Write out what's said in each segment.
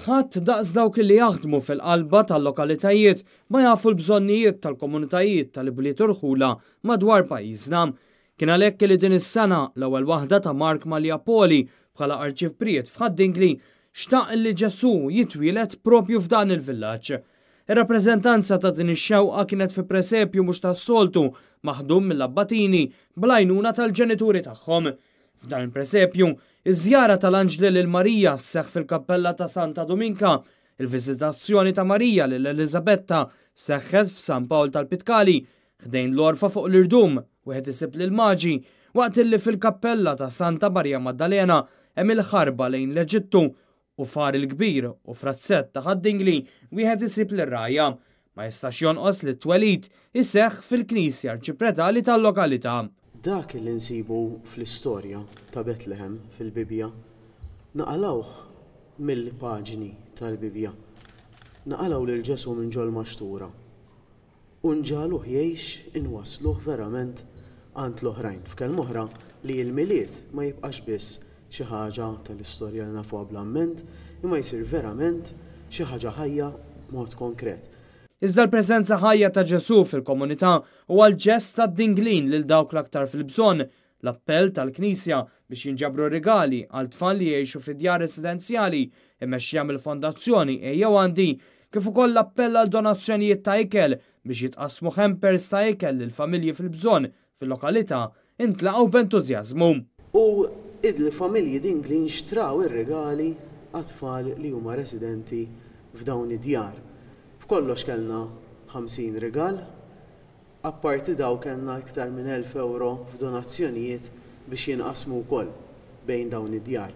Ħadd daqs dawk li jaħdmu fil-qalba tal-lokalitajiet ma jafu l-bżonnijiet tal-komunitajiet tal-ibliet u rħula madwar pajjiżna. Kien għalhekk li din is-sena l-ewwel waħda ta' Mark Mallia Poli bħala arċipriet f'Ħad-Dingli xtaq li Ġesù jitwieled propju f'dan il-villaġġ. Ir-rappreżentanza ta' din ix-xewqa kienet fi presepju mhux tas-soltu maħdum mill-abbatini bl-għajnuna tal-ġenituri tagħhom. F'dan il-presepju, iż-żjara tal-anġli lil Marija sseħħ fil-kappella ta' Santa Duminka, il-viżitazzjoni ta' Marija lil Eliżabetta seħħet f'San Pawl tal-Pitkali, ħdejn l-għorfa fuq l-irdum, wieħed isib lill-Maġi, waqt illi fil-kappella ta' Santa Marija Maddalena hemm il-ħarba lejn l-Eġittu u f'Għar il-Kbir u f'Razzett ta' Ħad-Dingli wieħed isib lir-rgħajja. Ma jistax jonqos li t-twelid iseħħ fil-knisja arċipretali tal-lokalità. Dak li nsibu fl-istorja ta' Betlehem fil-Bibbja naqalgħuh mill-paġni tal-Bibbja. Naqalgħu lil Ġesù minn ġol-maxtura. U nġagħluh jgħix, inwassluh verament għand l-oħrajn. F'kelma oħra, li l-Milied ma jibqax biss xi ħaġa tal-istorja li nafuha bl-amment, imma jsir verament xi ħaġa ħajja b'mod konkret. Iżda l-preżenza ħajja ta' Ġesù fil-komunità huwa l-ġest tad-dinglin lil dawk l-aktar fil-bżonn, L-appell tal-Knisja biex jinġabru rigali għal tfal li jgħixu fi djar residenzjali mmexxija mill-Fondazzjoni Ejjew Għandi, kif ukoll l-appell għal donazzjonijiet ta' ikel biex jitqassmu hampers ta' ikel lil familji fil-bżonn fil-lokalità intlaqgħu b'entużjażmu. U il-familji Dinglin xtraw ir-rigali għat-tfal li huma residenti f'dawn id-djar. B'kollox kellna 50 rigal. Apparti dawn kellna iktar minn 1,000 ewro f'donazzjonijiet biex jinqasmu wkoll bejn dawn id-djar.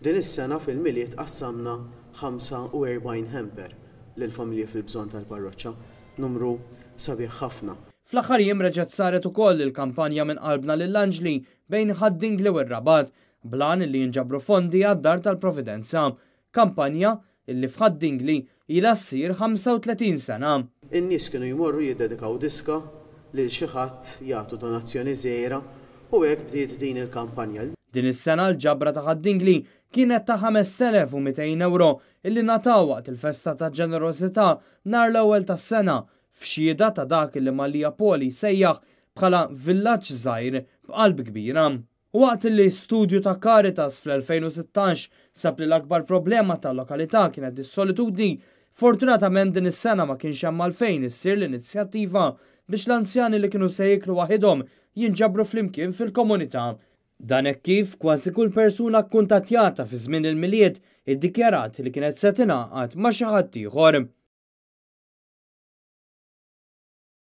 Din is-sena fil-Milied qassamna 45 hamper lill-familji fil-bżonn tal-parroċċa, numru sabiħ ħafna. Fl-aħħar jiem reġgħet saret ukoll il-kampanja Minn Qalbna lill-Anġli bejn Ħad-Dingli u r-Rabat bl-għan li jinġabru fondi għad-Dar tal-Providenza. Kampanja illi f'Ħad-Dingli ilha ssir 35 sena. In-nies kienu jmorru jiddedikaw diska lil xi ħadd, jagħtu donazzjoni żgħira u hekk bdiet din il-kampanja. Din is-sena l-ġabra ta' Ħad-Dingli kienet ta' 5,200 ewro illi ngħataw waqt il-festa ta' ġenerożità nhar l-ewwel tas-sena f'xhieda ta' dak illi Mallia Poli jsejjaħ bħala villaġġ żgħir b'qalb kbira. Waqt li studju ta' Caritas fl-2016 sab li l-akbar problema tal-lokalità kienet is-solitudni, fortunatament din is-sena ma kienx hemm għalfejn issir l-inizjattiva biex l-anzjani li kienu se jieklu waħidhom jinġabru flimkien fil-komunità. Dan hekk kif kważi kull persuna kkuntattjata fi żmien il-Milied iddikjarat li kienet se tingħaqad ma' xi ħadd ieħor.